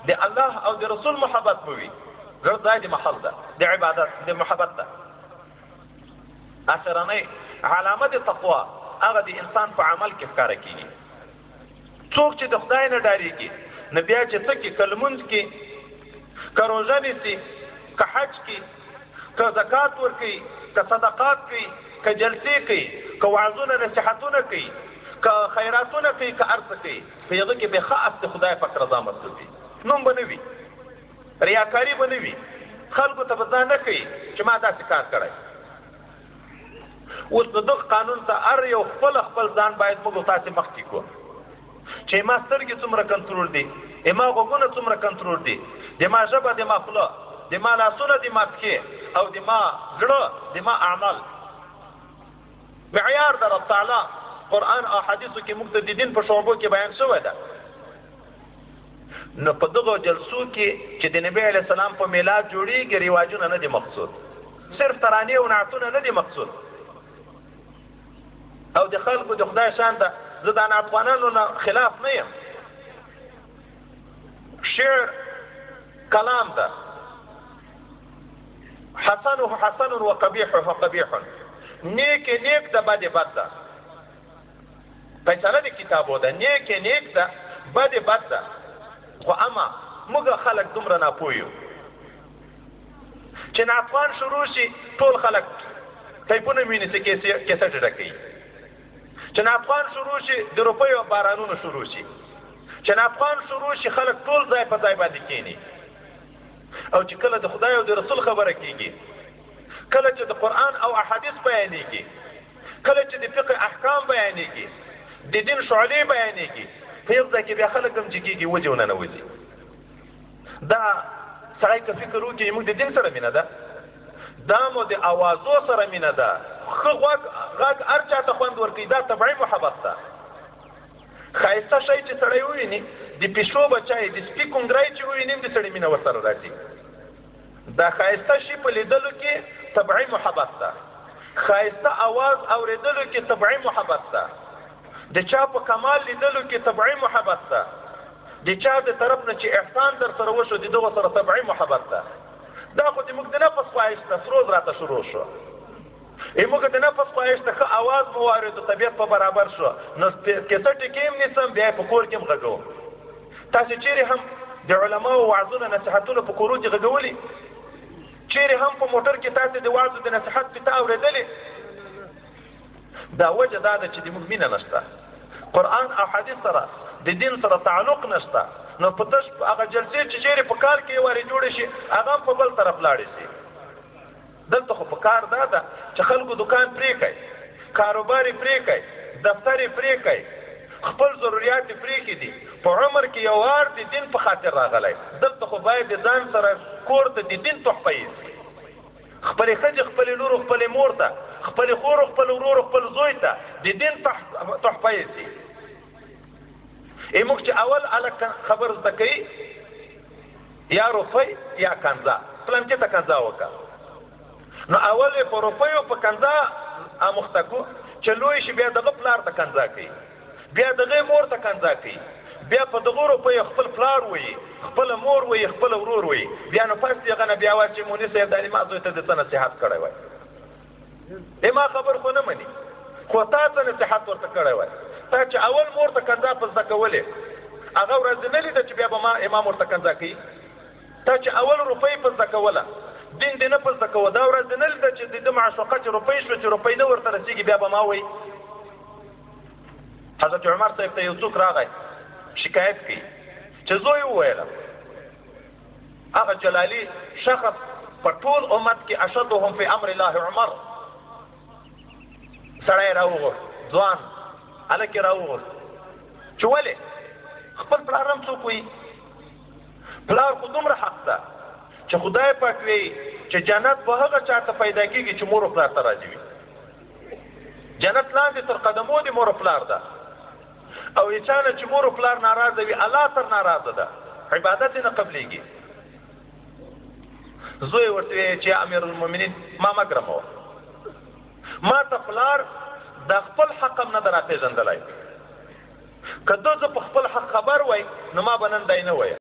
د الله او د رسول محبت به وي. زړه ځای د محل ده د عبادت د محبت ده. اخرنۍ علامه د تقوا هغه د انسان په عمل کې ښکاره کېږي. څوک چې د خدای نه ډارېږي نو بیا چې څه کې، که لمونځ کې، که روژه نیسي، که حج کې، که زکات ورکوي، که صدقات کوي، که جلسې کوي، که وعظونه نصیحتونه کوي، که خیراتونه کوي، که هر څه کوي، په هغه کې به خاص د خدای پاک رضا مطلوب وي. نوم به نه وي، ریاکاري به نه وي، خلکو ته به ځان نه ښیي چې ما داسې کار کړی. اوس نو دغه قانون ته هر یو خپل خپل ځان باید موږ تاسې مخکې کړو چې ما سترګې څومره کنټرول دي، ما غوږونه څومره کنټرول دي، د ما ژبه، د ما خوله، د ما لاسونه، د ما پښې او د ما زړه، د ما اعمال. معیار د رب تعالی قرآن او حدیثو کې موږ ته د دین په شعبو کې بیان شوی ده. نو په دغو جلسو کې چې د نبی علیه السلام په میلاد جوړیږي رواجونه نه دي مقصود، صرف ترانې او نعتونه نه دي مقصود. او د خلکو د خدای شان ته زه د نعتخوانانو نه خلاف نه یم. شعر کلام ده، حسنه حسن وقبیحه قبیح، نیک نیک ده، بد بد ده. فیصله د کتابو ده، نیک نیک ده، بد بد ده. خو اما موږ خلک دومره ناپوه یو چې نعتخوان شروع شي ټول خلک ټیپونه ویني چې کیسټ ډکوي. چې نعتخوان شروع شي د روپیو بارانونه شروع شي. چې نعتخوان شروع شي خلک ټول ځای په ځای باندې کښېني. او چې کله د خدای او د رسول خبره کیږي، کله چې د قرآن او احادیث بیانېږي، کله چې د فقه احکام بیانېږي، د دین شعلې بیانېږي، په یو ځای کې بیا خلک هم چې کېږي وځي او ننوځي. دا سړی که فکر وکړي موږ د دین سره مینه ده، دا مو د اوازو سره مینه ده. ښه غږ هر چا ته خوند ورکوي، دا طبعي محبت ده. ښایسته شی چې سړی وویني، د پیشو بچی، د سپي کونګری چې وویني هم د سړي مینه ورسره راځي. دا ښایسته شي په لیدلو کې طبعي محبت ده، ښایسته اواز اورېدلو کې طبعي محبت ده، د چا په کمال لیدلو کې طبعي محبت ده، د چا د طرف نه چې احسان در سره وشو د دغو سره طبعي محبت ده. دا خو د موږ د نفس خواهش ده، سروز راته شروع شو. موږ د نفس خواهش ته ښه اواز مو واورېدو، طبیعت په برابر شو، نو کیسټې کې هم نیسم، بیا یې په کور کې هم غږوم. تاسې چیرې هم د علماو وعظونه نصیحتونه په کورو کې غږولي؟ چیرې هم په موټر کې تاسې د وعظ د نصیحت فیته اورېدلې؟ دا وجه دا ده چې د موږ مینه نشته، قرآن او حدیث سره د دین سره تعلق نشته. نو په تش هغه جلسې چې چیرې په کال کې یو وارې جوړې شي، هغه هم په بل طرف لاړې شي. دلته خو په کار دا ده چې خلکو دکان پرې کړي، کاروبار یې پرې کړي، دفتر یې پرې کړي، خپل ضروریات یې پرېښي دي، په عمر کې یو وار د دین په خاطر راغلی. دلته خو باید د ځان سره کور ته د دین تحفه یې خپلې ښځې، خپلې لور، خپلې مور ته، خپلې خور، خپل ورور، خپل زوی ته د دین تحفه یې سي. موږ چې اول هلک خبر زده کوي، یا روپۍ یا کنځا، پلانکي ته کنځا وکړه، نو اول یې په روپیو په کنځا اموخته کو، چې لوی شي بیا دغه پلار ته کنځا کوي، بیا دغې مور ته کنځا کوي، بیا په دغو روپیو خپل پلار وایي، خپله مور وایي، خپل ورور وایي. بیا نو پس دغه نه بیا وایي چې موني صاحب دا ما زوی ته د څه نصیحت کړی وای، ما خبر خو نه مني، خو تا څه نصیحت ورته کړی وای. تا چې اول مور ته کنځا په زده کولې، هغه ورځ نه لیده چې بیا به ما امام ورته کنځا کوي. تا چې اول روپۍ په زده کوله، دین دې نه په زده کوه، دا ورځ دې نه لیده چې د ده معشوقه چې روپۍ شوه، چې روپۍ نه ورته رسېږي بیا به ما وایي. حضرت عمر صاحب ته یو څوک راغی شکایت کوي چې زوی وویله هغه جلالی شخص په ټول امت کې اشدهم فی امر الله عمر، سړی راوغوښت، ځوان هلک یې راوغوښت چې ولې خپل پلار هم څوک وایي؟ پلار خو دومره حق ده چې خدای پاک وایي چې جنت به هغه چا ته پیدا کېږي چې مور او پلار ته راضي وي. جنت لاندې تر قدمو د مور او پلار ده، او یې چا نه چې مور او پلار ناراضه وي الله تر ناراضه ده، عبادت یې نه قبلېږي. زوی ورته وایي چې امیر المؤمنین ما مه ګرموه، ما ته پلار د خپل حق هم نه ده راپېژندلی، که ده زه په خپل حق خبر وای نو ما به نن دی نه ویل.